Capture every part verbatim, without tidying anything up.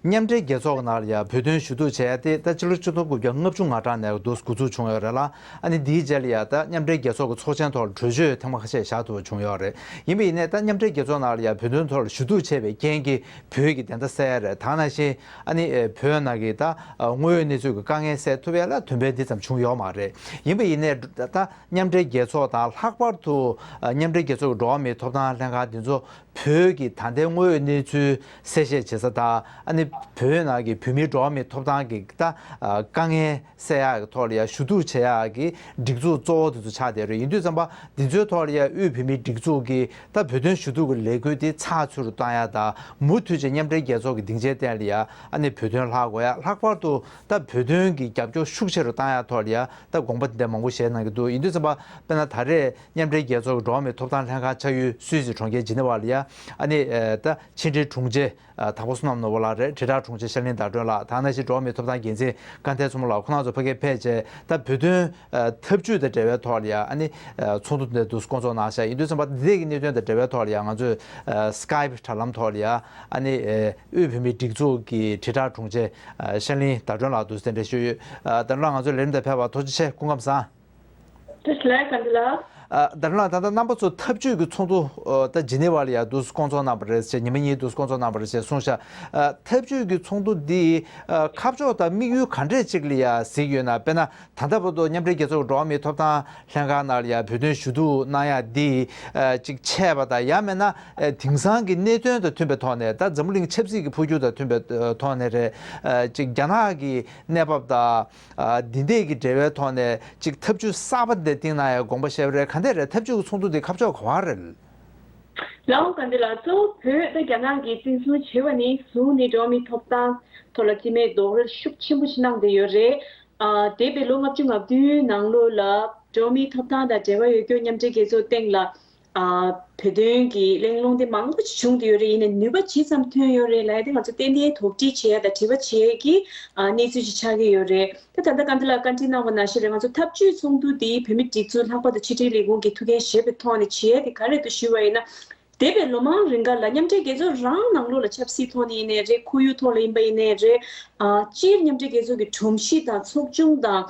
མཉམ་འབྲེལ་རྒྱལ་ཚོགས་ཀྱི་ནང་ལ་ཡ་བོད་དོན་ཞུ་གཏུག་བྱས་ཏེ་ད་ཕྱི་ལོ་ཆིག་སྟོང་དགུ་བརྒྱ་ལྔ་བཅུ་ང་གྲངས་ནས་འདུག་འགོ་འཛུགས་བྱུང་ཡོད་རེད་ལ། ཨ་ནི་དེའི་རྗེས་ལ་ཡ་ད་མཉམ་འབྲེལ་རྒྱལ་ཚོགས་ཀྱི་ཚོགས་ཆེན་ཐོག་ལ་གྲོས་ཆོད་ཐེངས་མ་ཁ་ཤས་བཞག་ཐུབ་པ་བྱུང་ཡོད་རེད། ཡིན་པ་ཡིན་ནའི་ད་མཉམ་འབྲེལ་རྒྱལ་ཚོགས་ནང་ལ་ཡ་བོད་དོན་ཐོག་ལ་ཞུ་གཏུག་བྱས་པའི་རྐྱེན་གྱིས་བོད་ཀྱི་བདེན་མཐའ་གསལ་ཡ་རེད། ད་ནང་བཞིན་ཨ་ནི་བོད་ནང་གི་ད་དངོས་ཡོད་གནས་ཚུལ་གྱི་དཀའ་ངལ་སེལ་ཐུབ་ཡ་ལ་དོན་ཕན་འདི་ཙམ་བྱུང་ཡོད་མ་རེད། ཡིན་པ་ཡིན་ནའི་ད་མཉམ་འབྲེལ་རྒྱལ་ཚོགས་དང་ལྷག་པར་དུ་མཉམ་འབྲེལ་རྒྱལ་ཚོགས་ཀྱི་འགྲོ་བ་མིའི་ཐོབ་ཐང་ལྷན་ཁང་འདི་ཚོ་བོད་ཀྱི་ད་ལྟའི་དངོས་ཡོད་གནས་ཚུལ་གསལ་བཤད་བྱེད་ས་དང་ཨ་ནི་བོད་ནང་གི་བོད་མིའི་འགྲོ་བ་མིའི་ཐོབ་ཐང་གི་ད་དཀའ་ངལ་སེལ་ཡག་གི་ཐོག་ལ་ཡ་ཞུ་གཏུག་བྱེད་ཡག་གི་སྒྲིག་འཛུགས་གཙོ་བོ་དེ་ཚོ་ཆགས་བསྡད་རེད། ཡིན་དུས་ཙམ་པ་འདི་ཚོའི་ཐོག་ལ་ཡ་དབུས་བོད་མིའི་སྒྲིག་འཛུགས་ཀྱི་ད་བོད་དོན་ཞུ་གཏུག་གི་ལས་འགུལ་དེ་ཚགས་ཚུད་རུ་བཏང་ཡ་དང་མུ་མཐུད་ཀྱི་མཉམ་འབྲེལ་རྒྱལ་ཚོགས་ཀྱི་སྡིངས་ཆའི་སྟེང་ལ་ཡ་ཨ་ནི་བོད་དོན་ལྷག་དགོས་ཡ། ལྷག་པར་དུ་ད་བོད་དོན་གྱི་རྒྱབ་སྐྱོར་ཤུགས་ཆེ་རུ་བཏང་ཡ་ཐོག་ལ་ཡ་ད་དགོངས་པ་འདི་འདྲ་མང་པོ་བཞེས་གནང་གི་འདུག་ཡིན་དུས་ཙམ་པ་དཔེར་ན་ད་རེས་མཉམ་འབྲེལ་རྒྱལ་ཚོགས་ཀྱི་འགྲོ་བ་མིའི་ཐོབ་ཐང་ལྷན་ཁང་ཆགས་ཡུལ་སུད་སི་གྲོང་ཁྱེར་ཇི་ནི་ཝ་ལ་ཡ་ཨ་ནི་ད་ཕྱི་དྲིལ་དྲུང་ཆེ་ཨ་དྭགས་པོ་བསོད་ནམས་ནོར་བུ་ལགས་རེད། དྲིལ་བསྒྲགས་དྲུང་ཆེ་ཤར་གླིང་ཟླ་སྒྲོན་ལགས། ད་ནང་བཞིན་འགྲོ་བ་མིའི་ཐོབ་ཐང་འགན་འཛིན་སྐལ་ལྡན་མཚོ་མོ་ལགས། ཁོང་རྣམ་ཚོ་ཕ་གིར་ཕེབས་བྱས་ད་བོད་དོན་ཨ་འཐབ་ཇུས་དང་འབྲེལ་བའི་ཐོག་ལ་ཡ་ཨ་ནི་ཨ་ཚོགས་འདུ་འདི་འདུག་སྐོང་ཚོགས་གནང་ཤག་ཡིན་དུས་ཙམ་པ་འདི་འདྲའི་གི་གནད་དོན་དང་འབྲེལ་བའི་ཐོག་ལ་ཡ་ང་ཚོས་ཨ་སི་ཀའེབ་དྲ་ལམ་ཐོག་ལ་ཡ་ཨ་ནི་ཨ་དབུས་བོད་མིའི་སྒྲིག་འཛུགས་ཀྱི་དྲིལ་བསྒྲགས་དྲུང་ཆེ་ཨ་ཤར་གླིང་ཟླ་སྒྲོན་ལགས་འདུག་སེ་དེ་འདྲ་ཞུས་ཡོད། ཨ་ད་ལོ་ང་ཚོའི་ལས་རིམ་དང་ཕེབས་པར་ཐུགས་རྗེ་ཆེ། སྐུ་ཁམས་བཟང་། བཀྲ་ཤིས་བདེ་ལེགས་དགའ་འདི་ལགས། ཨ་ཟླ་སྒྲོན་ལགས། ད་ལྟ་རྣམ་པ་ཚོ་འཐབ་ཇུས་ཀྱི་ཚོགས་འདུ་ཨ་ད་ཇི་ནི་ཝ་ལ་ཡ་འདུག་སྐོང་ཚོགས་གནང་བ་རེད་ཟེར། ཉི་མ་གཉིས་འདུག་སྐོང་ཚོགས་གནང་བ་རེད་ཟེར་གསུངས་ཤག་ཨ་འཐབ་ཇུས་ཀྱི་ཚོགས་འདུ་འདི་ཨ་ཁ་ཕྱོགས་དང་དམིགས་ཡུལ་ག་འདྲས་ཅིག་ལ་ཡ་གཟིགས་ཡོད་ན། དཔེར་ན་ད་ལྟ་བར་དུ་མཉམ་འབྲེལ་རྒྱལ་ཚོགས་འགྲོ་བ་མིའི་ཐོབ་ཐང་ལྷན་ཁང་ནང་ལ་ཡ་བོད་དོན་ཞུ་གཏུག་གནང་ཡ་འདི་ཨ་ཅིག་ཆད་པ་དང་ཡང་མིན་ན་ཨ་དེང་སང་གི་གནད་དོན་དང་མཐུན་པའི་ཐོག་ནས། ད་འཛམ་བུ་གླིང་ཆབ་སྲིད་ཀྱི་འཕོ་འགྱུར་དང་མཐུན་པའི་ཨ་ཐོག་ནས་རེད། ཨ་ཅིག་རྒྱ་ནག་གི་གནས་བབ་དང་། ཨ་འདི་འདྲས་ཀྱི་འབྲེལ་བའི་ཐོག་ནས་ཅིག་འཐབ་ཇུས་གསར་པ་འདི་བཏིང་གནང་ཡ་དགོངས་པ་བཞེས་པ་རེད། ག་འདྲས་རེད། འཐབ་ཇུས་ཀྱི་ཚོགས་འདུ་འདི་ཁ་ཕྱོགས་ག་པར་རེད། ལགས་འོང་། དགའ་འདི་ལགས། གཙོ་བོ་བོད་དང་རྒྱ་ནག་གིས་བཙན་བཟུང་བྱས་པ་ནས་བཟུང་ནས་འགྲོ་བ་མིའི་ཐོབ་ཐང་ཐོག་ལ་རྩིས་མེད་རྡོག་རོལ་ཤུགས་ཆེན་པོ་ཞིག་གནང་བསྡད་ཡོད་རེད། ཨ་འདས་པའི་ལོ་ལྔ་བཅུ་ང་བདུན་ནང་ལོགས་ལ་འགྲོ་བ་མིའི་ཐོབ་ཐང་དང་འབྲེལ་བ་ཡོད་རྒྱུ་མཉམ་འབྲེལ་རྒྱལ་ཚོགས་སྟེང་ལ་ཨ་བོད་དོན་གྱི་གླེང་སློང་དེ་མང་པོ་ཞིག་བྱུང་བསྡད་ཡོད་རེད། ཡིན་ནའི་ནུས་པ་ཇི་ཙམ་ཐོན་ཡོད་རེད་ལབ་ཡ་དེ་ང་ཚོ་ཏན་ཏན་དོགས་འདྲི་བྱེད་ཡ་དང་དྲི་བ་བྱེད་ཡ་གི་ཨ་གནས་ཚུལ་ཞིག་ཆགས་ཀྱི་ཡོད་རེད། ད་ད་ལྟ་དགའ་འདི་ལགས་བཀའ་འདྲི་གནང་བ་ནང་བཞིན་རེད། ང་ཚོ་འཐབ་ཇུས་ཚོགས་འདུ་འདི་བོད་མིའི་སྒྲིག་འཛུགས་ལྷག་པར་དུ་ཕྱི་དྲིལ་ལས་ཁུངས་ཀྱི་ཐུགས་འགན་བཞེས་པའི་ཐོག་ནས་བྱེད་ཡ་དེ་ག་རེ་འདུག་ཞུས་པ་ཡིན་ན། འདས་པའི་ལོ་མང་རིང་ག་ལ་མཉམ་འབྲེལ་རྒྱལ་ཚོགས་རང་ནང་ལོགས་ལ་ཆབ་སྲིད་ཐོག་ནས་ཡིན་ནའི་རེད། ཁོར་ཡུག་ཐོག་ལ་ཡིན་པ་ཡིན་ནའི་རེད། ཨ་སྤྱིར་མཉམ་འབྲེལ་རྒྱལ་ཚོགས་ཀྱི་སྒྲོམ་གཞི་དང་ཚོགས་ཆུང་དང་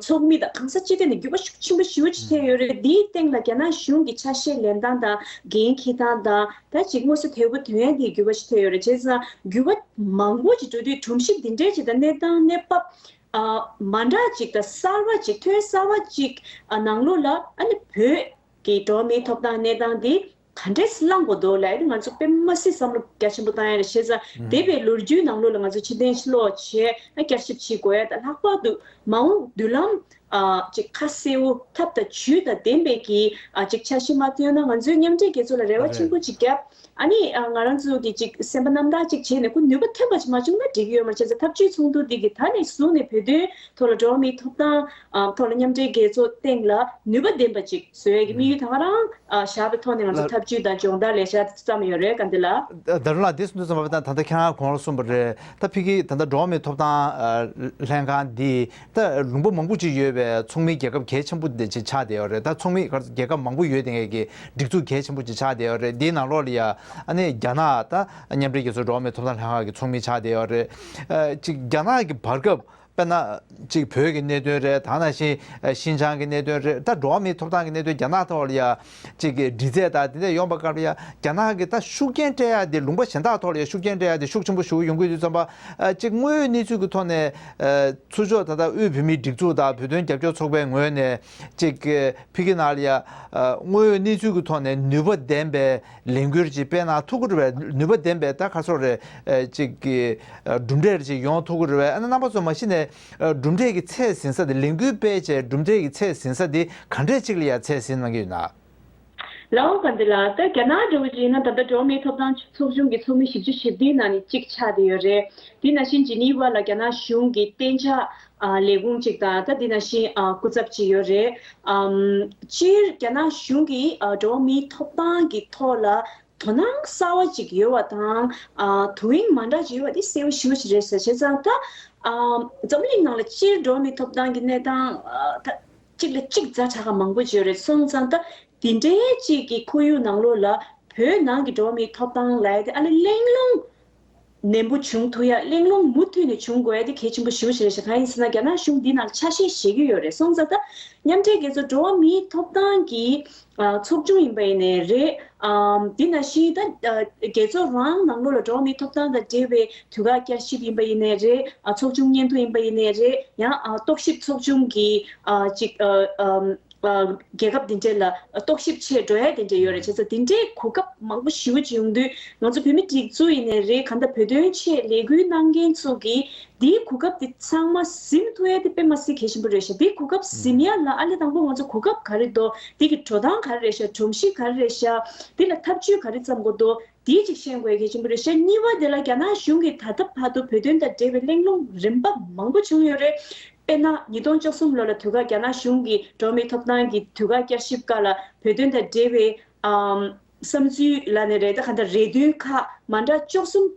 ཚོགས་མི་དང་གང་ས་ཅི་ཐད་ནས་འགྱུར་བ་ཤུགས་ཆེན་པོ་ཞེ་པོ་ཅིག་ཐེབས་ཡོད་རེད། འདིའི་སྟེང་ལ་རྒྱ་ནག་གཞུང་གི་ཆ་ཤས་ལེན་སྟངས་དང་འགན་འཁྱེར་སྟངས་དང་ད་ཅིག་མངོན་གསལ་དོད་པོ་དོན་ཡ་འདིའི་འགྱུར་བ་ཞིག་ཐེབས་ཡོད་རེད། བྱས་ཙང་འགྱུར་བ་མང་པོ་ཅིག་འགྲོ་དུས་སྒྲོམ་གཞི་འདི་འདྲའི་ཅིག་དང་གནས་སྟངས་གནས་བབ་ཨ་མ་འདྲ་ཅིག་དང་གསར་བ་ཅིག་ཐོན་གསར་བ་ཅིག་ཨ་ནང་ལོགས་ལ་ཨ་ནི་བོད་ཀྱི་འགྲོ་བ་མིའི་ཐོབ་ཐང་གནས་སྟངས་འདི་ག་འདྲས་བསླང་དགོས་འདུག་ལབ་ཡ་དེ་ང་ཚོ་དཔེ་མ་སྲིད་བསམ་བློ་རྒྱ་ཆེན་པོ་བཏང་ཡ་རེད། བྱས་ཙང་འདས་པའི་ལོ་རྒྱུས་ནང་ལོགས་ལ་ང་ཚོ་ཕྱིར་འཐེན་ཕྱིར་སློག་བྱས་ན་བསྐྱར་ཞིབ་བྱེད་དགོས་ཡ་དང་། ལྷག་པར་དུ་མ་འོངས་མདུན་ལམ་ཨ་ཅིག་ཁ་གསལ་བོ་ཐབས་དང་ཇུས་དང་ལྡན་པའི་གི་ཨ་ཅིག་འཆར་གཞི་མ་བཏོན་ན་ང་ཚོའི་མཉམ་འབྲེལ་རྒྱལ་ཚོགས་ལ་རེ་བ་ཆེན་པོ་ཅིག་བརྒྱབ། ཨ་ནི་ཨ་ང་རང་ཚོ་གི་ཅིག་སེམས་པ་རྣམ་དག་ཅིག་བྱས་ནས་ཁོ་ནུས་པ་ཐོན་པ་ཅིག་མ་བྱུང་ན་འགྲིག་གི་ཡོད་མ་རེད། བྱས་ཙང་འཐབ་ཇུས་ཚོགས་འདུ་འདི་གི་ད་ནས་བཟུང་ནས་བོད་དོན་ཐོག་ལ་འགྲོ་བ་མིའི་ཐོབ་ཐང་ཨ་ཐོག་ལ་མཉམ་འབྲེལ་རྒྱལ་ཚོགས་སྟེང་ལ་ནུས་པ་ལྡན་པ་ཅིག་བཟོ་ཡས་ཀྱི་དམིགས་ཡུལ་ད་ག་རང་ཨ་བཞག་པའི་ཐོག་ནས་ང་ཚོ་ལ་འཐབ་ཇུས་དང་སྦྱོང་བརྡར་ལས་འཆར་བརྩམས་ཡོད་རེད། དགའ་འདི་ལགས། ད་རུང་ལགས་འདི་གསུང་དུས་ཙམ་པ་ད་ད་ལྟ་ཁྱེད་རང་གོང་ལ་གསུངས་པ་རེད། ད་ཕ་གི་ད་ལྟ་འགྲོ་བ་མིའི་ཐོབ་ཐང་ཨ་ལྷན་ཁང་འདི་ད་ལུང་པ་མང་པོ་ཅིག་ཡོད་པའི་ཚོགས་མི་རྒྱལ་ཁབ་གལ་ཆེན་པོ་འདི་ཅིག་ཆགས་བསྡད་ཡོད་རེད། ད་ཚོགས་མི་ག་རྒྱལ་ཁབ་མང་པོ་ཡོད་བསྡད་མཁན་གྱི་སྒྲིག་འཛུགས་གལ་ཆེན་པོ་ཅིག་ཆགས་བསྡད་ཡོད་རེད། འདིའི་ནང་ལོགས་ལ་ཡ་ཨ་ནི་རྒྱ་ནག་ད་མཉམ་འབྲེལ་རྒྱལ་ཚོགས་འགྲོ་བ་མིའི་ཐོབ་ཐང་ལྷན་ཁང་གི་ཚོགས་མི་ཆགས་བསྡད་ཡོད་རེད། ཨ་ཅིག་རྒྱ་ནག་གི་བར་སྐབས་དཔེར་ན་ཅིག་བོད་ཀྱི་གནད་དོན་རེད། ད་ནང་བཞིན་ཨ་ཤིན་ཅང་གི་གནད་དོན་རེད། ད་འགྲོ་བ་མིའི་ཐོབ་ཐང་གི་གནད་དོན་རྒྱ་ནག་ཐོག་ལ་ཡ་ཅིག་གི་འདྲི་རྩད་དང་དེ་འདྲ་ཡོང་བ་སྐབས་ལ་ཡ་རྒྱ་ནག་གི་ད་ཤུགས་རྐྱེན་སྤྲད་ཡ་དེ་ལུང་པ་གཞན་དག་ཐོག་ལ་ཡ་ཤུགས་རྐྱེན་སྤྲད་ཡ་དེ་ཤུགས་ཆེན་པོ་ཞེ་པོ་ཡོང་གི་ཡོད་དུས་ཙམ་པ་ཨ་ཅིག་དངོས་ཡོད་གནས་ཚུལ་གྱི་ཐོག་ནས་ཨ་ཚུར་ཕྱོགས་ད་ལྟ་དབུས་བོད་མིའི་སྒྲིག་འཛུགས་དང་བོད་དོན་རྒྱབ་སྐྱོར་ཚོགས་པའི་ངོས་ནས་ཅིག་ཕ་གི་ནང་ལ་ཡ་ཨ་དངོས་ཡོད་གནས་ཚུལ་གྱི་ཐོག་ནས་ནུས་པ་ལྡན་པའི་ལས་འགུལ་ཅིག་སྤེལ་གནང་ཐུབ་ཀྱི་རེད་པས། ནུས་པ་ལྡན་པའི་ད་ག་ཚོད་རེད་ཨ་ཅིག་གི་ཨ་གྲུབ་འབྲས་ཅིག་ཡོང་ཐུབ་ཀྱི་རེད་པས། ཨ་ནི་རྣམ་པ་ཚོ་མ་གཞི་ནས་ཨ་གྲུབ་འབྲས་ཀྱི་ཚད་ཟིན་ས་དེ། ལས་འགུལ་སྤེལ་བྱས་གྲུབ་འབྲས་ཀྱི་ཚད་ཟིན་ས་དེ་ག་འདྲས་ཅིག་ལ་ཡ་ཚད་ཟིན་གནང་གི་ཡོད་ན། ལགས་འོང་། དགའ་འདི་ལགས། ད་རྒྱ་ནག་འདྲ་བོ་ཅིག་ཡིན་ན་ད་ལྟ་འགྲོ་བ་མིའི་ཐོབ་ཐང་ཚོགས་ཆུང་གི་ཚོགས་མི་བཞི་བཅུ་ཞེ་བདུན་ནང་ནས་གཅིག་ཆགས་བསྡད་ཡོད་རེད། དེ་ནང་བཞིན་ཇི་ནི་ཝ་ལ་རྒྱ་ནག་གཞུང་གི་གཏན་འཇགས་ཨ་ལས་ཁུངས་གཅིག་དང་། ད་དེ་ནང་བཞིན་ཨ་སྐུ་ཚབ་ཅིག་ཡོད་རེད། ཨམ་སྤྱིར་རྒྱ་ནག་གཞུང་གིས་ཨ་འགྲོ་བ་མིའི་ཐོབ་ཐང་གི་ཐོག་ལ་དོ་སྣང་གསར་བ་ཅིག་ཡོད་པ་དང་། ཨ་དོ་དབྱིངས་མ་འདྲ་ཅིག་ཡོད་པ་དེ་གསལ་པོ་ཞེ་པོ་ཅིག་རེད་ཟེར། བྱས་ཙང་ད་ཨ་འཛམ་གླིང་ནང་ལ་སྤྱིར་འགྲོ་བ་མིའི་ཐོབ་ཐང་གི་གནས་སྟངས་ཨ་ད་གཅིག་ལ་གཅིག་ཛ་དྲག་ག་མང་པོ་ཅིག་ཡོད་རེད། སོང་ཙང་ད་དེ་འདྲའི་ཅིག་གི་ཁོར་ཡུག་ནང་ལོགས་ལ་བོད་ནང་གི་འགྲོ་བ་མིའི་ཐོབ་ཐང་ལབ་ཡ་དེ་ཨ་ལས་གླེང་སློང་ ནན་པོ་བྱུང་ཐུབ་ཡ། གླེང་སློང་མུ་མཐུད་ནས་བྱུང་དགོས་ཡ་དེ་གལ་ཆེན་པོ་ཞེ་པོ་ཞིག་རེད་ཤག་གང་ཡིན་ཟེར་ན། རྒྱ་ནག་གཞུང་འདི་ནང་ཆ་ཤས་བཞེས་ཀྱི་ཡོད་རེད། སོང་ཙང་ད་མཉམ་འབྲེལ་རྒྱལ་ཚོགས་འགྲོ་བ་མིའི་ཐོབ་ཐང་གི་ཨ་ཚོགས་ཆུང་ཡིན་པ་ཡིན་ནའི་རེད། ཨམ། འདི་ནང་བཞིན་ད་ཨ་རྒྱལ་ཚོགས་རང་ནང་ལོགས་ལ་འགྲོ་བ་མིའི་ཐོབ་ཐང་དང་འབྲེལ་བའི་དུས་བཀག་བསྐྱར་ཞིབ་ཡིན་པ་ཡིན་ནའི་རེད། ཨ་ཚོགས་ཆུང་སྙན་ཐོ་ཡིན་པ་ཡིན་ནའི་རེད། ཡང་ཨ་རྟོག་ཞིབ་ཚོགས་ཆུང་གི་ཨ་ཅིག་ཨ་ཨམ། ཨ་རྒྱལ་ཁབ་འདི་འདྲ་ལ་རྟོག་ཞིབ་ཆེད་འགྲོ་ཡ་དེ་འདྲ་ཡོད་རེད། བྱས་ཙང་དེ་འདྲའི་གོ་སྐབས་མང་པོ་ཞེ་པོ་ཅིག་ཡོང་དུས། ང་ཚོ་བོད་མི་སྒྲིག་འཛུགས་ཡིན་ནའི་རེད། གང་ལྟར་བོད་དོན་ཆེད་ལས་འགུལ་གནང་མཁན་ཚོ་གིས་འདིའི་གོ་སྐབས་དེ་ཚང་མ་ཟིན་ཐུབ་ཡ་དེ་དཔེ་མ་སྲིད་གལ་ཆེན་པོ་རེད་ཤག་འདིའི་གོ་སྐབས་ཟིན་ཡ་ལ་ཨ་ལས་དང་པོ་ང་ཚོ་གོ་སྐབས་ག་རེ་འདུག་འདི་གི་འགྲོ་སྟངས་ག་རེ་རེད་ཤག་སྒྲོམ་གཞི་ག་རེ་རེད་ཤག་འདི་ལ་ཐབས་ཇུས་ག་རེ་བརྩམ་དགོས་འདུག་འདི་གཅིག་ཤེས་དགོས་གལ་ཆེན་པོ་རེད་ཤག་གཉིས་པ་དེ་ལ་རྒྱ་ནག་གཞུང་གིས་ད་ལྟ་བར་དུ་བོད་དོན་དང་འབྲེལ་བའི་གླེང་སློང་རིམ་པ་མང་པོ་བྱུང་ཡོད་རེད། དཔེར་ན་ཉིས་སྟོང་བཅུ་གསུམ་ལོ་ལ་དུས་བཀག་རྒྱ་ནག་གཞུང་གིས་འགྲོ་བ་མིའི་ཐོབ་ཐང་གི་དུས་བཀག་བསྐྱར་ཞིབ་སྐབས་ལ་བོད་དོན་དང་འབྲེལ་བའི་ཨམ་བསམ་ཚུལ་ལབ་ནའི་རེད། ད་གང་ལྟར་རེ་འདུན་ཁག་མ་འདྲ་བཅུ་གསུམ་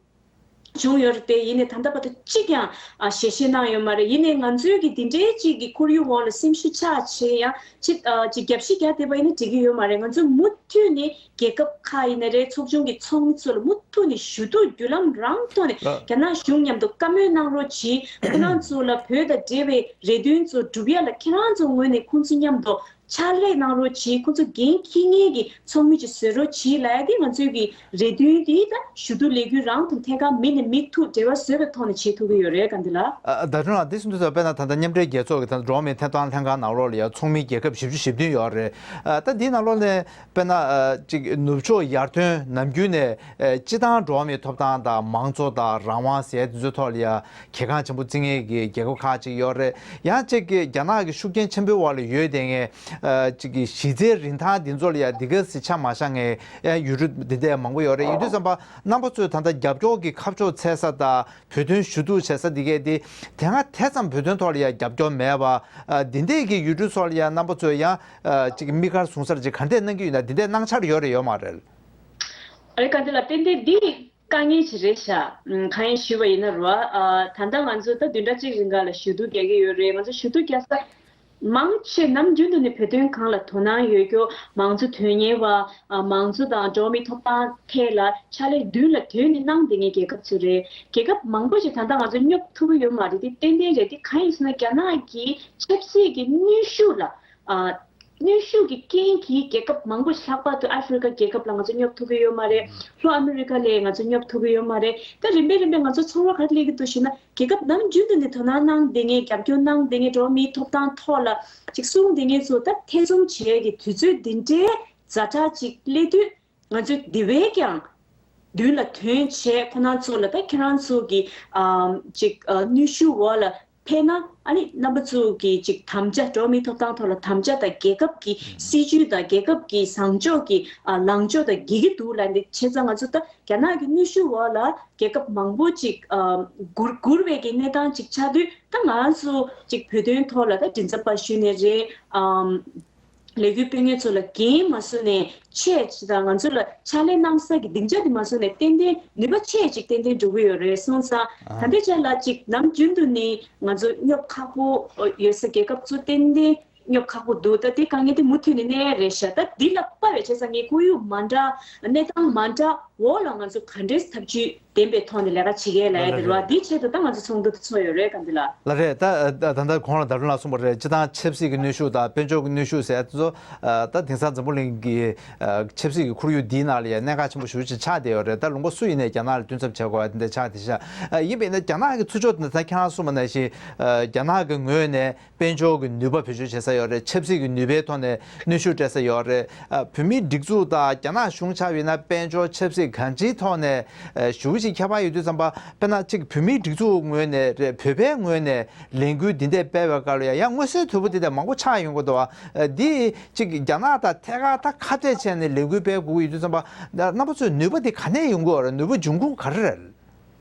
བྱུང་ཡོད་རེད་དེ། ཡིན་ནའི་ད་ལྟ་བར་དུ་གཅིག་ཀྱང་ཨ་ཞལ་བཞེས་གནང་ཡོད་མ་རེད། ཡིན་ནའི་ང་ཚོའི་གི་འདི་འདྲའི་གཅིག་གི་ཁོར་ཡུག་འོག་ལ་སེམས་ཤུགས་ཆག་བྱས་ཡང་ཅིག་ཨ་ཅིག་རྒྱབ་བཤིག་རྒྱག་བསྡད་པ་ཡིན་ན་འགྲིག་གི་ཡོད་མ་རེད། ང་ཚོས་མུ་མཐུད་ནས་རྒྱལ་ཁབ་ཁག་ཡིན་ན་རེད། ཚོགས་ཆུང་གི་ཚོགས་མི་ཚོ་ལ་མུ་མཐུད་ནས་ཞུ་གཏུག་བརྒྱུད་ལམ་རང་ཐོག་ནས་ཨ་རྒྱ་ནག་གཞུང་མཉམ་དུ་བཀའ་མོལ་གནང་རོགས་གྱིས། ཁོ་རང་ཚོ་ལ་བོད་དང་འབྲེལ་བའི་རེ་འདུན་ཚོ་སྒྲུབ་ཡ་ལ་ཁྱེད་རང་ཚོ་ངོས་ནས་ཁོང་ཚོ་མཉམ་དུ་ཕྱག་ལས་གནང་རོགས་གྱིས། ཁོང་ཚོ་འགན་འཁྱེར་མཁན་གྱི་ཚོགས་མི་ཅིག་བཟོ་རོགས་གྱིས་ལབ་ཡ་དེ་ང་ཚོའི་གི་རེ་འདུན་དེ་ད་ཞུ་གཏུག་ལས་འགུལ་རང་དང་ཐད་ཀར་མི་ནས་མི་ཐུག་འབྲེལ་བ་བཟོས་པའི་ཐོག་ནས་བྱེད་ཐུབ་ཀྱི་ཡོད་རེད། ག་འདི་ལ། ཨ་ཨ། ཟླ་སྒྲོན་ལགས། འདི་གསུང་དུས་ཙམ་དཔེར་ན་ད་ལྟ་མཉམ་འབྲེལ་རྒྱལ་ཚོགས་ཀྱི་ད་ལྟ་འགྲོ་བ་མིའི་ཐོབ་ཐང་ལྷན་ཁང་ནང་ལོགས་ལ་ཡང་ཚོགས་མི་རྒྱལ་ཁབ་བཞི་བཅུ་ཞེ་བདུན་ཡོད་རེད། ཨ་ད་འདིའི་ནང་ལོགས་ནས་དཔེར་ན་ཨ་ཅིག་ནུབ་ཕྱོགས་ཡར་ཐོན་ནམ་རྒྱུན་ནས་ཨ་སྤྱི་བཏང་འགྲོ་བ་མིའི་ཐོབ་ཐང་དང་མང་གཙོ་དང་རང་དབང་ཟེར་དེ་ཚོའི་ཐོག་ལ་ཡང་གལ་འགངས་ཆེན་པོ་བརྩི་མཁན་གྱི་རྒྱལ་ཁབ་ཁག་ཅིག་ཡོད་རེད། ཡང་ཅིག་གི་རྒྱ་ནག་གི་ཤུགས་རྐྱེན་ཆེན་པོའི་འོག་ལ་ཡོད་བསྡད་མཁན་ཨ་ཅིག་གི་གཞི་རྩའི་རིན་ཐང་འདི་ཚོ་ལ་ཡང་འདི་ག་ཟེ་ཆ་མ་བཞག་མཁན་ཡང་ཡུལ་གྲུ་འདི་འདྲ་མང་པོ་ཡོད་རེད། ཡིན་དུས་ཙམ་པ་རྣམ་པ་ཚོས་ད་ལྟ་རྒྱབ་སྐྱོར་གྱི་ཁ་ཕྱོགས་འཚོལ་ས་དང་བོད་དོན་ཞུ་གཏུག་བྱེད་ས་འདི་གས་དེ་དེ་སྔ་དེ་ཙམ་བོད་དོན་ཐོག་ལ་ཡང་རྒྱབ་སྐྱོར་མེད་པ། ཨ་འདི་འདྲས་ཀྱི་ཡུལ་གྲུ་ཚོ་ལ་ཡང་རྣམ་པ་ཚོས་ཡང་ཨ་ཅིག་དམིགས་བཀར་བཟུང་སར་ཅིག་ག་འདྲས་གནང་གི་ཡོད་ན། འདི་འདྲས་གནང་འཆར་ཡོད་རེད་ཡོད་མ་རེད། ཨ་རེ་ག་འདི་ལ་ཏན་ཏན་འདི་དཀའ་ངལ་ཞིག་རེད་ཤག་ཨམ། གང་ཡིན་ཞུས་པ་ཡིན་ན་རོ། ཨ་ད་ལྟ་ང་ཚོ་ད་བདུན་ཕྲག་གཅིག་རིང་ག་ལ་ཞུ་གཏུག་རྒྱག་གི་ཡོད་རེད། ང་ཚོ་ཞུ་གཏུག་རྒྱག་ས་མང་ཆེ་ནམ་རྒྱུན་དུ་ནས་བོད་དོན་སྒང་ལ་དོ་སྣང་ཡོད་རྒྱུ། མང་གཙོ་དོན་གཉེར་བ། ཨ་མང་གཙོ་དང་འགྲོ་བ་མིའི་ཐོབ་ཐང་ཐད་ལ་ཕྱག་ལས་མདུན་ལ་དོན་ནས་གནང་བསྡད་མཁན་རྒྱལ་ཁབ་ཚོ་རེད། རྒྱལ་ཁབ་མང་པོ་ཞིག་ད་ལྟ་ང་ཚོ་སྙོབ་ཐུབ་ཀྱི་ཡོད་མ་རེད། དེ་ཏན་ཏན་རེད། དེ་གང་ཡིན་ཟེར་ན་རྒྱ་ནག་གི་ཆབ་སྲིད་ཀྱི་གནོན་ཤུགས་ལ་ཨ་གནོན་ཤུགས་ཀྱི་རྐྱེན་གྱིས་རྒྱལ་ཁབ་མང་པོ་ཞིག་ལྷག་པར་དུ་ཨ་ཧྥེ་རི་ཀ་རྒྱལ་ཁབ་ལ་ང་ཚོ་སྙོབ་ཐུབ་ཀྱི་ཡོད་མ་རེད། ལྷོ་ཨ་མི་རི་ཀ་ལ་ང་ཚོ་སྙོབ་ཐུབ་ཀྱི་ཡོད་མ་རེད། ད་རིམ་པས་རིམ་པས་ང་ཚོ་ཚོར་བ་ག་རེ་སླེབས་ཀྱི་འདུག་ཞེ་ན། རྒྱལ་ཁབ་ནམ་རྒྱུན་དུ་ནས་དོ་སྣང་གནང་བསྡད་མཁན། རྒྱབ་སྐྱོར་གནང་བསྡད་མཁན། འགྲོ་བ་མིའི་ཐོབ་ཐང་ཐོག་ལ་ཅིག་གསུང་བསྡད་མཁན་ཚོ་ད་ཐེ་ཚོམ་བྱེད་ཀྱི་དུས་ཚོད་འདི་འདྲའི་ཛ་དྲག་ཅིག་སླེབས་དུས། ང་ཚོས་དེ་བས་ཀྱང་མདུན་ལ་དོན་བྱས། ཁོ་རང་ཚོ་ལ་ད་ཁྱེད་རང་ཚོ་གི་ཨམ་ཅིག་ཨ་གནོན་ཤུགས་འོག་ལ་ཕེབས་ན། ཨ་ནི་རྣམ་པ་ཚོ་གི་ཅིག་དམ་བཅའ། འགྲོ་བ་མིའི་ཐོབ་ཐང་ཐོག་ལ་དམ་བཅའ་དང་། རྒྱལ་ཁབ་ཀྱི་སྲིད་ཇུས་དང་། རྒྱལ་ཁབ་ཀྱི་བཟང་ཕྱོགས་ཀྱི་ཨ་ལངས་ཕྱོགས་དང་འགལ་གྱི་འདུག་ལབ་ནས། བྱས་ཙང་ང་ཚོ་ད་རྒྱ་ནག་གི་གནོན་ཤུགས་འོག་ལ་རྒྱལ་ཁབ་མང་པོ་ཅིག་ཨ་སྒུར་སྒུར་བའི་གི་གནས་སྟངས་ཅིག་ཆགས་དུས། ད་ང་ཚོ་ཅིག་བོད་དོན་ཐོག་ལ་ད་མགྲིན་ཚབ་པ་ཞུས་ནའི་རེད། ཨམ་ལས་འགུལ་སྤེལ་མཁན་ཚོ་ལ་འགན་མ་བཟུང་ནས་ཆེ་ཅིག་དང་། ང་ཚོ་ལ་ཕྱག་ལས་གནང་ས་གི་སྡིངས་ཆ་དེ་མ་བཟུང་ནས་ཏན་ཏན་ནུས་པ་ཆེ་ཅིག་ཏན་ཏན་འགྲོ་གི་ཡོད་རེད། སོང་ཙང་ད་ལྟའི་ཆ་ལ་ཅིག་ནམ་རྒྱུན་དུ་ནས་ང་ཚོ་སྙོབ་ཁག་པོ་ཡོད་ས་རྒྱལ་ཁབ་ཚོ་ཏན་ཏན་སྙོབ་ཁག་པོ་འདུག་ད་དེ་དཀའ་ངལ་དེ་མུ་མཐུད་ནས་གནས་ཡ་རེད་ཤག་ད་འདི་ལ་དཔག་པའི་བྱས་ཙང་ངས་ཁོར་ཡུག་མ་འདྲ། གནས་སྟངས་མ་འདྲ་འོག་ལ་ང་ཚོ་ག་འདྲས་ཐབས་ཇུས་ལྡན་པའི་ཐོག་ནས་ལས་ཀ་བྱེད་ཀྱི་ལབ་ཡ་དེ་རེད་བ། འདིའི་ཆེད་དུ་ད་ང་ཚོ་ཚོགས་འདུ་དེ་ཚོགས་ཡོད་རེད། ག་འདི་ལ། ལགས་རེད། ད་ད་ལྟ་གོང་ལ་ཟླ་སྒྲོན་ལགས་གསུངས་པ་རེད། སྤྱིར་བཏང་ཆབ་སྲིད་ཀྱི་གནོན་ཤུགས་དང་དཔལ་འབྱོར་གྱི་གནོན་ཤུགས་ཟེར་ཡ་དེ་ཚོ་ད་དེང་སང་འཛམ་བུ་གླིང་གི་ཆབ་སྲིད་ཀྱི་ཁོར་ཡུག་འདིའི་ནང་ལ་ཡང་གནད་འགག་ཆེན་པོ་ཞེ་པོ་ཅིག་ཆགས་བསྡད་ཡོད་རེད། ད་ལུང་པ་སུ་ཡིན་ནའི་རྒྱ་ནག་ལ་མཐུན་ཚབ་བྱེད་དགོས་པ་དེ་འདྲ་ཆགས་བསྡད་ཤག་ཡིན་པས་ན་རྒྱ་ནག་གི་ཚུར་ཕྱོགས་དེ་ད་ཁྱེད་རང་གསུངས་པ་ནང་བཞིན་རྒྱ་ནག་གི་ངོས་ནས་དཔལ་འབྱོར་གྱི་ནུས་པ་བེད་སྤྱོད་བྱེད་ས་ཡོད་རེད། ཆབ་སྲིད་ཀྱི་ནུས་པའི་ཐོག་ནས་གནོན་ཤུགས་སྤྲད་ས་ཡོད་རེད། ཨ་བོད་མིའི་སྒྲིག་འཛུགས་དང་རྒྱ་ནག་གཞུང་ཆགས་ཡོད་ན། དཔལ་འབྱོར་ཆབ་སྲིད་གང་ཅིའི་ཐོག་ནས་ཨ་ཞེ་པོ་ཅིག་ཁྱད་པར་ཡོད་དུས་ཙམ་པ། དཔེར་ན་གཅིག་བོད་མིའི་སྒྲིག་འཛུགས་ངོས་ནས་རེད། བོད་པའི་ངོས་ནས་ལས་འགུལ་འདི་འདྲ་སྤེལ་བའི་སྐབས་ལ་ཡང་ཡང་མངོན་གསལ་དོད་པོ་འདི་འདྲ་མང་པོ་ཆགས་ཡོང་གི་འདུག་ཨ་འདི་གཅིག་རྒྱ་ནག་དང་ཐད་ཀར་ད་ཁ་གཏད་བྱས་ནས་ལས་འགུལ་སྤེལ་དགོས་ཀྱི་ཡོད་དུས་ཙམ་པ། རྣམ་པ་ཚོས་ནུས་པ་འདི་ག་ནས་ཡོང་གི་ཡོད་རེད། ནུས་པ་འབྱུང་ཁུངས་ག་རེ་རེད།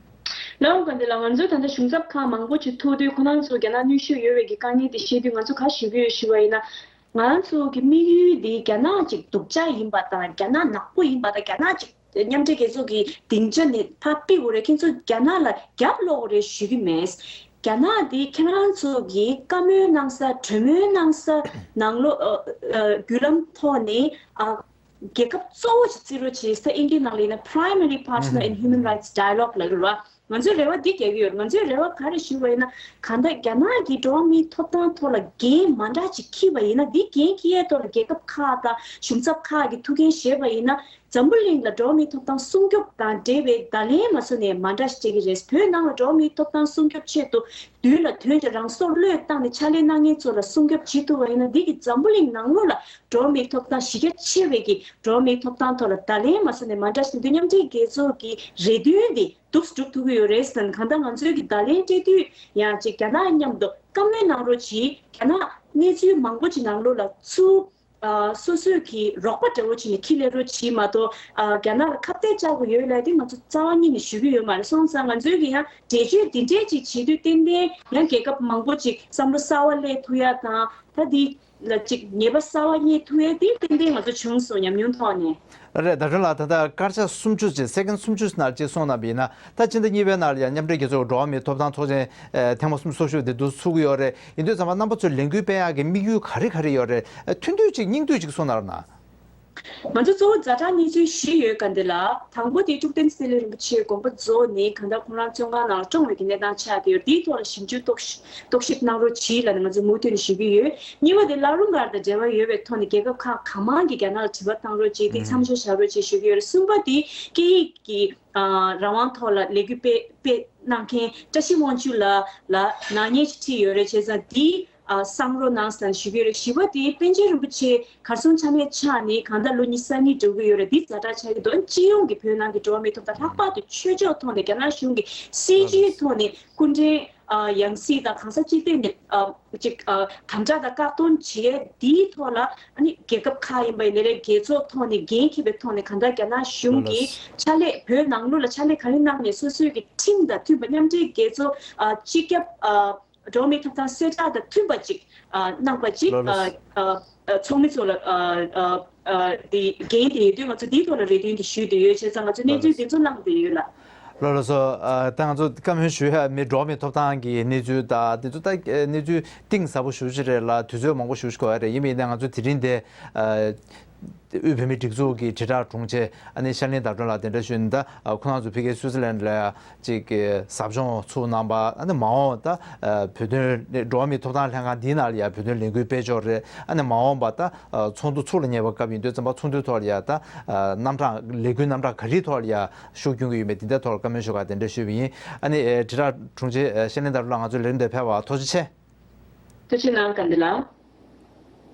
ལགས་འོང་། ག་འདི་ལ་ང་ཚོས་ད་ལྟ་གཞུང་ཚབ་ཁག་མང་པོ་ཅིག་ཐུག་དུས། ཁོ་རང་ཚོ་རྒྱ་ནག་གནོན་ཤུགས་ཡོད་པའི་གི་དཀའ་ངལ་དེ་བཤད་དུས། ང་ཚོ་ག་ཞུ་གི་ཡོད་ཞུ་བ་ཡིན་ན། ང་ཚོ་གི་དམིགས་ཡུལ་དེ་རྒྱ་ནག་ཅིག་སྡུག་ཅག་ཡིན་པ་དང་། རྒྱ་ནག་ནག་པོ་ཡིན་པ་དང་། རྒྱ་ནག་ཅིག་མཉམ་འབྲེལ་རྒྱལ་ཚོགས་ཀྱི་སྡིངས་ཆ་ནས་ཕར་ཕུད་དགོས་རེད། ཁྱེད་ཚོ་རྒྱ་ནག་ལ་རྒྱབ་ལོག་དགོས་རེད་ཞུ་གི་མེད། རྒྱ་ནག་དེ་ཁྱེད་རང་ཚོ་གི་བཀའ་མོལ་གནང་ས། གྲོས་མོལ་གནང་ས་ནང་ལོགས་ཨ་ཨ་བརྒྱུད་ལམ་ཐོག་ནས་ཨ། རྒྱལ་ཁབ་གཙོ་བོ་ཞིག་བརྩི་རོགས་བྱེད་ས། དབྱིན་སྐད་ནང་ལ་ཡིན་ན་Primary Partner in Human Rights Dialogue ལབ་ཀྱི་རེད་བ། ང་ཚོས་རེ་བ་འདི་རྒྱག་གི་ཡོད། ང་ཚོས་རེ་བ་ག་རེ་ཞུ་བ་ཡིན་ན། གང་ལྟར་རྒྱ་ནག་གིས་འགྲོ་བ་མིའི་ཐོབ་ཐང་ཐོག་ལ་འགན་མ་འདྲ་ཅིག་འཁྱེར་བ་ཡིན་ན། འདི་འགན་འཁྱེར་ཡས་ཐོག་ལ་རྒྱལ་ཁབ་ཁག་དང་གཞུང་ཚབ་ཁག་གིས་ཐུགས་འགན་བཞེས་པ་ཡིན་ན། འཛམ་བུ་གླིང་ལ་འགྲོ་བ་མིའི་ཐོབ་ཐང་སྲུང་སྐྱོབ་དང་འབྲེལ་བའི་བརྡ་ལན་མ་བཟོ་ནས་མ་འདྲ་ཞིག་སྤྲད་ཀྱི་རེད། བོད་ནང་ལ་འགྲོ་བ་མིའི་ཐོབ་ཐང་སྲུང་སྐྱོབ་ཆེད་དུ་དུས་ལ་དོན་གྱི་རང་སྲོག་བློས་བཏང་ནས་ཕྱག་ལས་གནང་མཁན་ཚོ་ལ་སྲུང་སྐྱོབ་བྱེད་ཐུབ་པ་ཡིན་ན། འདི་གིས་འཛམ་བུ་གླིང་ནང་ལོགས་ལ་འགྲོ་བ་མིའི་ཐོབ་ཐང་གཞི་རྒྱ་ཆེ་བའི་གི་འགྲོ་བ་མིའི་ཐོབ་ཐང་ཐོག་ལ་བརྡ་ལན་མ་བཟོ་ནས་མ་འདྲ་ཞིག་འདི་མཉམ་འབྲེལ་རྒྱལ་ཚོགས་ཀྱི་རེ་འདུན་འདི་འདུག་སེ་སྒྲུབ་ཐུབ་ཀྱི་ཡོད་རེད་ཟེར་ན། གང་ལྟར་ང་ཚོའི་གི་བརྡ་ལན་སྤྲད་དུས་ཡང་ཅིག་རྒྱ་ནག་མཉམ་དུ་བཀའ་མོལ་གནང་རོགས་གྱིས། རྒྱ་ནག་གནས་ཚུལ་མང་པོ་ཅིག་ནང་ལོགས་ལ་ཚུར་ཨ་སོ་སོས་ཀྱི་རོགས་པ་འདྲ་བོ་བྱས་ནས་འཁྱེར་སླེབས་རོགས་གྱིས་མ་གཏོགས། ཨ་རྒྱ་ནག་ལ་ཁ་གཏད་བཅག་དགོས་ཡོད་ལབ་དེ་ང་ཚོ་རྩ་བ་ཉིད་ནས་ཞུ་གི་ཡོད་མ་རེད། སོང་ཙང་ང་ཚོའི་གི་ཡང་འགྲེལ་བརྗོད་འདི་འདྲས་ཅིག་བྱེད་དུས་ཏན་ཏན་ཡང་རྒྱལ་ཁབ་མང་པོ་ཅིག་བསམ་བློ་གསར་བ་སླེབས་ཐུབ་ཡ་དང་། ད་འདི་ལ་ཅིག་ཉེས་པ་གསར་བ་རྙེད་ཐུབ་ཡ་དེ་ཏན་ཏན་ང་ཚོ་བྱུང་སོང་། ཉམས་མྱོང་ཐོག་ནས། རེད། ཟླ་སྒྲོན་ལགས། ད་ལྟ་སྐར་ཆ་སུམ་ཅུ་ཅིག་སེ་ཀན་སུམ་ཅུ་ནང་ཅིག་སོང་ན་ཡིན་ན། ད་ཕྱི་ཟླ་གཉིས་པའི་ནང་ལ་ཡང་མཉམ་འབྲེལ་རྒྱལ་ཚོགས་འགྲོ་བ་མིའི་ཐོབ་ཐང་ཚོགས་ཆེན་ཨེ་ཐེངས་མ་སུམ་ཅུ་སོ་བཞི་པ་དེ་འདུག་ཚུགས་ཀྱི་ཡོད་རེད། ཡིན་དུས་ཙམ་པ་རྣམ་པ་ཚོས་ལས་འགུལ་སྤེལ་ཡག་གི་དམིགས་ཡུལ་ག་རེ་ག་རེ་ཡོད་རེད། ཨེ་ཐུང་ཐུང་ཅིག་སྙིང་བསྡུས་ཅིག་གསུངས་གནང་རོགས་གནང་། ང་ཚོ་གཙོ་བོ་ཛ་དྲག་གནས་ཚུལ་བཞི་ཡོད་ག་འདི་ལ། དང་པོ་དེ་ཐུབ་བསྟན་སྲིད་བློན་རིན་པོ་ཆེའི་དགོངས་པ་རྫོགས་ནས་གང་ལྟར་ཁོང་རང་བཙོན་ཁང་ནང་ལ་བཀྲོངས་པའི་གི་གནས་སྟངས་ཆགས་བསྡད་ཡོད། དེའི་ཐོག་ལ་ཞིབ་འཇུག་རྟོག་ཞིབ་རྟོག་ཞིབ་གནང་རོགས་གྱིས་ལབ་ནས་ང་ཚོས་མུ་མཐུད་ནས་ཞུ་གི་ཡོད། གཉིས་པ་དེ་བླ་རུང་སྒར་དང་འབྲེལ་བ་ཡོད་པའི་ཐོག་ནས་རྒྱལ་ཁབ་ཁག་གང་མང་གིས་རྒྱ་ནག་ལ་དྲི་བ་བཏང་རོགས་གྱིས། དེ་མཚམས་འཇོག་བྱ་རོགས་གྱིས་ཞུ་གི་ཡོད་རེད། གསུམ་པ་དེ་སྐད་ཡིག་གི་ཨ་རང་དབང་ཐོག་ལ་ལས་འགུལ་སྤེལ་སྤེལ་གནང་མཁན་བཀྲ་ཤིས་དབང་ཕྱུག་ལགས་ལ་ནག་ཉེས་ཅིག་ཁྲིད་ཡོད་རེད། བྱས་ཙང་དེ་ཨ་གསང་རོགས་གནང་ཟེར་ཞུ་གི་ཡོད་རེད། བཞི་པ་དེ་པཎ་ཆེན་རིན་པོ་ཆེ་གར་སོང་ཆ་མེད་ཆགས་ནས་གང་ལྟར་ལོ་ཉི་ཤུ་རྩ་གཉིས་འགྲོ་གི་ཡོད་རེད། འདི་ཛ་དྲག་ཆགས་ཀྱི་འདུག་སྤྱི་ཡོངས་ཀྱི་བོད་ནང་གི་འགྲོ་བ་མིའི་ཐོབ་ཐང་ལྷག་པར་དུ་ཆོས་ཕྱོགས་ཐོག་ནས་རྒྱ་ནག་གཞུང་གི་སྲིད་ཇུས་ཐོག་ནས་སྐུ་ཕྲེང་ཨ་ཡང་སྲིད་དང་གང་ཟག་སྤྱི་བདེ་ནས་ཨ་ཅིག་ཨ་དམ་དྲག་དང་བཀག་སྡོམ་བྱས། དེའི་ཐོག་ལ་ཨ་ནི་རྒྱལ་ཁབ་ཁག་ཡིན་པ་ཡིན་ནའི་རེད། རྒྱལ་ཚོགས་ཐོག་ནས་འགན་འཁྱེར་བའི་ཐོག་ནས་གང་ལྟར་རྒྱ་ནག་གཞུང་གིས་ཕྱག་ལས་བོད་ནང་ལོགས་ལ་ཕྱག་ལས་ག་རེ་གནང་ནས་སོ་སོའི་གི་ཁྲིམས་དང་མཐུན་པ། མཉམ་འབྲེལ་རྒྱལ་ཚོགས་ཨ་སྤྱི་ཁྱབ་ཨ་འགྲོ་བ་མིའི་ཐོབ་ཐང་གསལ་བསྒྲགས་དང་མཐུན་པ་ཅིག་ཨ་གནང་པ་ཅིག་ལགས་ལགས། ཨ་ཨ་ཨ་ཚོགས་མི་ཚོ་ལ་ཨ་ཨ་ཨ་དེ་འགན་དེ་ཡོད་དུས་ང་ཚོ་དེའི་ཐོག་ལ་རེ་འདུན་དེ་ཞུས་བསྡད་ཡོད། བྱས་ཙང་ང་ཚོས་གནས་ཚུལ་དེ་ཚོ་གནང་བསྡད་ཡོད་ལགས། ལགས་ལགས་སོ། ཨ་ད་ང་ཚོ་བཀའ་མོལ་ཞུ་ཡ་མི་འགྲོ་བ་མིའི་ཐོབ་ཐང་གི་གནས་ཚུལ་དང་དེ་ཚོ་ད་གནས་ཚུལ་གཏིང་ཟབ་པོ་ཞེ་པོ་ཅིག་རེད་ལ། དུས་ཚོད་མང་པོ་ཞེ་པོ་ཅིག་འགོར་བ་རེད། ཡིན་པ་ཡིན་ན་ང་ཚོ་དེ་རིང་འདི་ཨ་དབུས་བོད་མིའི་སྒྲིག་འཛུགས་ཀྱི་དྲིལ་བསྒྲགས་དྲུང་ཆེ་ཨ་ནི་ཤར་གླིང་ཟླ་སྒྲོན་ལགས་དེ་འདྲ་ཞུས་ནས། ད་ཁོང་རྣམ་ཚོ་ཕ་གིའི་སུའུ་ཙི་ལན་ལ་ཅིག་གི་ཟབ་སྦྱོང་ཚུགས་གནང་པ། ཨ་ནི་མ་འོངས་ད་ཨ་བོད་དོན་འགྲོ་བ་མིའི་ཐོབ་ཐང་ལྷན་ཁང་འདིའི་ནང་ལ་ཡ་བོད་དོན་ལས་འགུལ་སྤེལ་ཕྱོགས་རེད། ཨ་ནི་མ་འོངས་པ་ད་ཨ་ཚོགས་འདུ་ཚུར་ལ་ཉེ་བ་སྐབས་ཡིན་དུས་ཙམ་པ་ཚོགས་འདུའི་ཐོག་ལ་ཡ་ད་ཨ་རྣམ་གྲངས་ལས་འགུལ་རྣམ་གྲངས་ག་རེའི་ཐོག་ལ་ཡ་ཤུགས་སྐྱོན་གྱི་ཡོད་མེད་དེ་འདྲའི་ཐོག་ལ་བཀའ་མོལ་ཞུ་ག་དེ་འདྲ་ཞུས་པ་ཡིན། ཨ་ནི་ཨེ་དྲིལ་བསྒྲགས་དྲུང་ཆེ་ཨེ་ཤར་གླིང་ཟླ་སྒྲོན་ལགས། ང་ཚོའི་ལས་རིམ་དེ་ཕེབས་པར་ཐུགས་རྗེ་ཆེ། ཐུགས་རྗེ་གནང་། བཀའ་འདི་ལ།